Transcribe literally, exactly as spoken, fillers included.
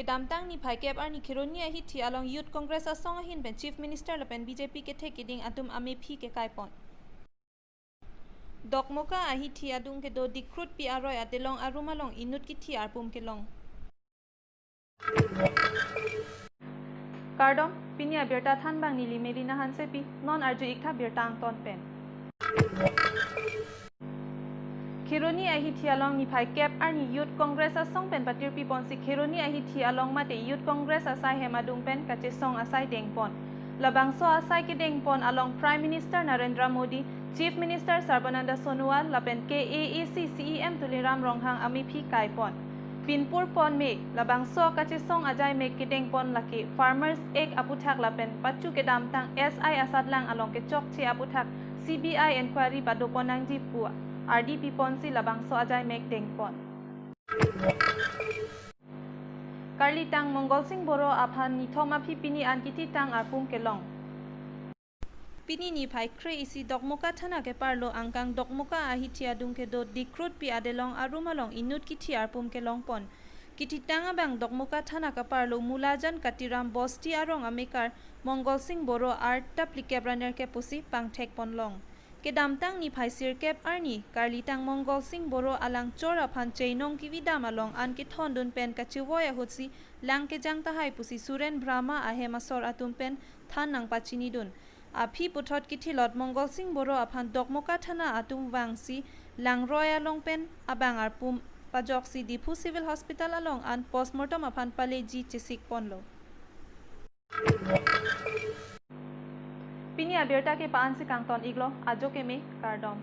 Kedamtang niphai kep arni Kheroni ahithi along Youth Congress asong ahin pen Chief Minister lapen B J P kethek keding atum amephi kekai pon. Dokmoka ahithi adung kedo Dikrutpi aroi adelong arum along inut kithi arpum kelong. Kardom, pini abirta thanbang neli Melina Hansepi, non arju-ik tha birta angton pen. Kheroni ahithi along niphai kep arni Youth Congress asong pen patirpi ponsi Kheroni ahithi along mate Youth Congress asai hem adung pen kachesong asai deng pon. Labangso asai kedeng pon along Prime Minister Narendra Modi, Chief Minister Sarbananda Sonowal lapen K A A C C E M Tuliram Ronghang amephi kai pon. Pinpur pon me, labangso kachesong ajai mek kedeng pon lake Farmers Act aputhak lapen pachu kedamtang S I asatlang along kechokche aputhak C B I inquiry pado pon nangji pu ardi pi ponsi labangso ajai mek deng pon. Karlitang Mongol Sing Boro aphan nithom aphi pini an kithitang arpum kelong. Pini niphai kre-isi Dokmoka thana keparlo angkang Dokmoka ahithi adung kedo Dikrutpi adelong arum along inut kithi arpum kelong pon. Kithitang abang Dokmoka thana keparlo Mulajan Katiram Bosti arong amekar Mongol Sing Boro arta phlikep ra nerkep pusi pangthek pon long. Kedamtang niphai sirkep arni, Karlitang Mongol Sing Boro alangchor aphan cheinong kevidam along an kethondun pen kachevoi ahutsi lang kejang tahai pusi Suren Brahma ahem asor atum pen than nangpachinidun. Aphi puthot kithilot Mongol Sing Boro aphan Dokmoka thana atum vangsi langroi along pen abang arpum pajoksi Diphu Civil Hospital along an postmortem aphan paleji chesik ponlo. Pini abirta ke pa-ansi kangton iklo, ajo keme, kardom.